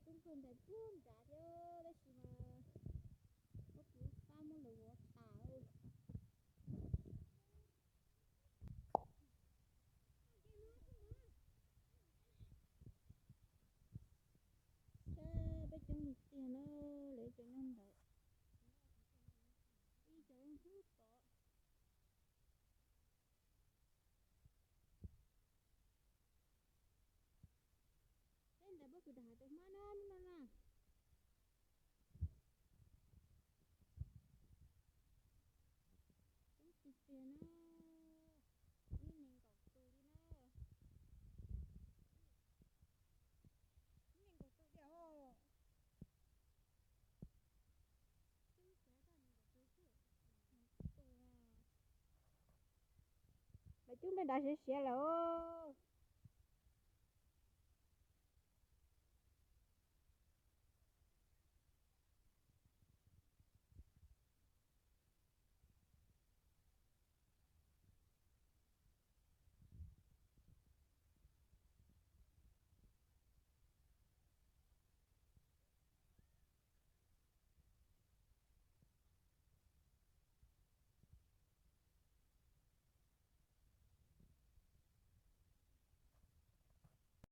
Tub ntsuag ntais puag nrad thiab tab sis mas muab kuv fab muab lawv ua tas. Saib peb coob tiag tiag na, lawv cov nyob ntawd. Ib cov nyob tod. Peb ntais puab tus dag tus hmab na, hnub no na. Coob tiag tiag na, ib nees nkaum tus li na. Ib nees nkaum tus li os. Lawv cub nplej nrad siav siav lawm os.